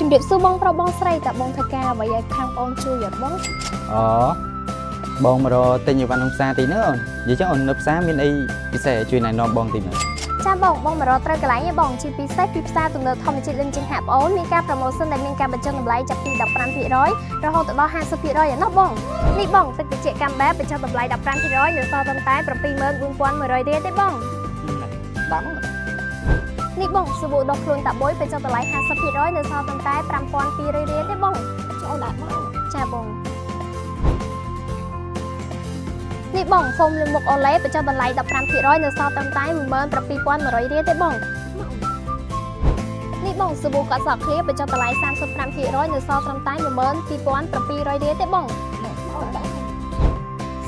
ជំរាបសួរបងប្រុសបងស្រីតើបងធ្វើការអ្វីឲ្យខាងបងជួយអត់បង អូបងមករកទិញអីវ៉ាន់ក្នុងផ្សារទីនោះអូននិយាយចឹងអូននៅផ្សារមានអីពិសេសជួយណែនាំបងតិចមើល ចាបងបងមករកត្រូវកន្លែងឯងបងជាពិសេសពីផ្សារទំនើបធម្មជាតិលឹមជាងហាក់ប្អូនមានការ promotion ដែលមានការបញ្ចុះតម្លៃចាប់ពី15%រហូតដល់50%ឯណោះបងនេះបងទឹកត្រចៀកកាំបែបញ្ចុះតម្លៃ15%នៅសល់ត្រឹមតែ74,100រៀលទេបង ដាក់មក នេះបងសាប៊ូដុសខ្លួនតាបុយបញ្ចុះតម្លៃ50%នៅសល់ត្រឹមតែ5200រៀលទេបង ចូលដាក់មក ចាបងនេះបងហ្វូមលាងមុខអូឡេបញ្ចុះតម្លៃ15%នៅសល់ត្រឹមតែ17,100រៀលទេបងនេះបងសាប៊ូកាត់សក់ឃ្លៀបញ្ចុះតម្លៃ35%នៅសល់ត្រឹមតែ12,700រៀលទេបង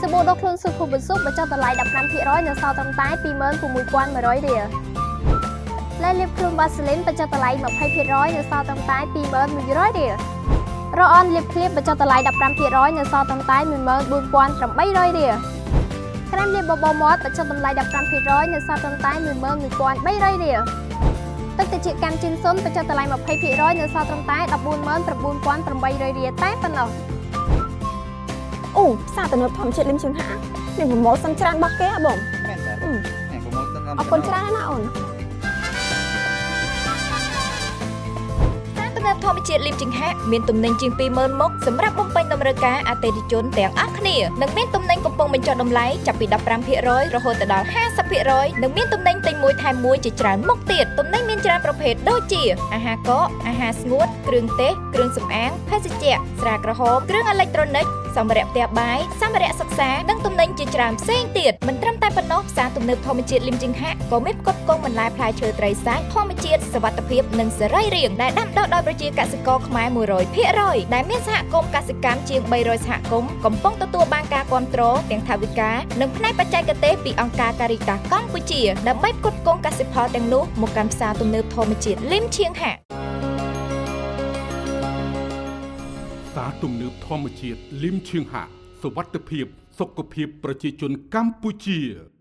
សាប៊ូដុសខ្លួនស៊ូខូបស៊ុបបញ្ចុះតម្លៃ15%នៅសល់ត្រឹមតែ26,100រៀលលែលាបខ្លួនវ៉ាសេលីនបញ្ចុះតម្លៃ20%នៅសល់ត្រឹមតែ21,100រៀល រ៉ូអនលាបឃ្លៀបបញ្ចុះតម្លៃ15%នៅសល់ត្រឹមតែ14,800រៀលក្រែមលាបបបរមាត់បញ្ចុះតម្លៃ15%នៅសល់ត្រឹមតែ11,300រៀលទឹកត្រចៀកកាំជីនស៊ុនបញ្ចុះតម្លៃ20%នៅសល់ត្រឹមតែ149,800រៀលតែប៉ុណ្ណោះ អូផ្សារទំនើបធម្មជាតិលឹមជាងហាមាន promotion ច្រើនរបស់គេហ៎បង មែនតើ promotion អរគុណច្រើនណាស់អូន ផ្សារទំនើបធម្មជាតិលីមចង្ហាក់មានទំនិញជាង20,000មុខសម្រាប់បំពេញតម្រូវការអតិថិជនទាំងអស់គ្នានិងមានទំនិញកំពុងបញ្ចុះតម្លៃចាប់ពី15%រហូតដល់50%និងមានទំនិញទិញមួយថែមមួយជាច្រើនមុខទៀតទំនិញមានច្រើនប្រភេទដូចជាអាហារកកអាហារស្ងួតគ្រឿងទេសគ្រឿងសម្អាងភេសជ្ជៈស្រាក្រហមគ្រឿងអេឡិចត្រូនិកសម្ភារៈផ្ទះបាយសម្ភារៈសិក្សានិងទំនិញជាច្រើនផ្សេងទៀតមិនត្រឹមតែប៉ុណ្ណោះផ្សារទំនើបធម្មជាតិលីមចង្ហាក់ក៏មានផ្គត់ផ្គង់បន្លែផ្លែឈើត្រីសាច់ធម្មជាតិសុវត្ថិភាពនិងសរីរាង្គដែលដាំដុះដោយប្រជាកសិករខ្មែរ100%ដែលមានសហគមន៍កសិកម្មជាង300សហគមន៍កំពុងទទួលបានការគាំទ្រទាំងថវិកានិងផ្នែកបច្ចេកទេសពីអង្គការការីតាសកម្ពុជាដើម្បីផ្គត់ផ្គង់កសិផលទាំងនោះមកកាន់ផ្សារទំនើបធម្មជាតិលីមឈៀងហាក់ ផ្សារទំនើបធម្មជាតិលឹមឈៀងហាក់សុវត្ថិភាពសុខភាពប្រជាជនកម្ពុជា។